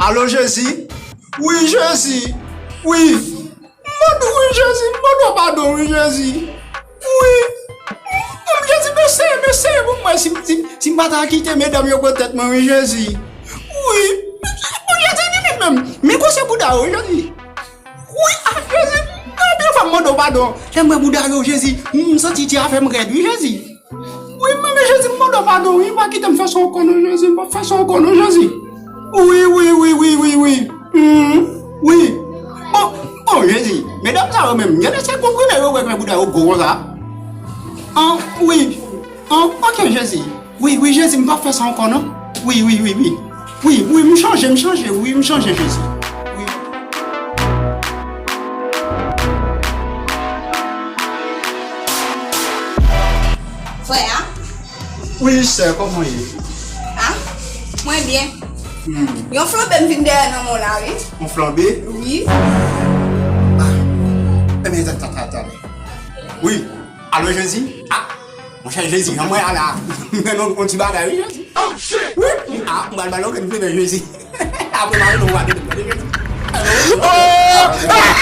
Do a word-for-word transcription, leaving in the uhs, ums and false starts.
Alo, Jezi? Wi, Jezi. Wi. M mande w, wi, Jezi. M mande w padon, wi, Jezi. Wi. M, Jezi, mesye, mesye, pou mwen, si, si, si m pa ta kite medam yo pran tèt mwen, wi, Jezi. Wi. Bon, Jezi, li menm. Men kòse bouda yo, Jezi. Wi, a, Jezi. Anpil fwa, m mande w padon. Lè m wè bouda yo, Jezi, m santi ti afè m rèd, wi, Jezi. Wi, men, men Jezi, m mande w padon, wi, pa kite m fè sa ankò non, Jezi, m p ap fè sa ankò non, Jezi. Wi, wi, wi, wi, wi, wi. Hmm, wi. Bon, bon, Jezi, medam sa yo menm, gen de se konprime yo wè bouda yo gwo konsa. An, wi. An, ok, Jezi. Wi, wi, Jezi, m p ap fè sa ankò non. Wi, wi, wi, wi. Wi, wi, m chanje, m chanje, wi, m chanje, Jezi. Wi. Frè a? Wi, sè, kòman w ye? A? Mwen byen. Hmm. Yon flanbe m vin dèyè nan men w la, wi. Yon flanbe? Wi. A. Enben, ta, ta, ta, ta. Wi. Alo, Jezi? A. Monchè, Jezi, jan mwen a la. M gen yon, yon ti bagay, wi, Jezi. Wi. A, m pral ba l yon grenn flanbe, Jezi. Apre m a rele w, w a tande, tande, Jezi. Oh!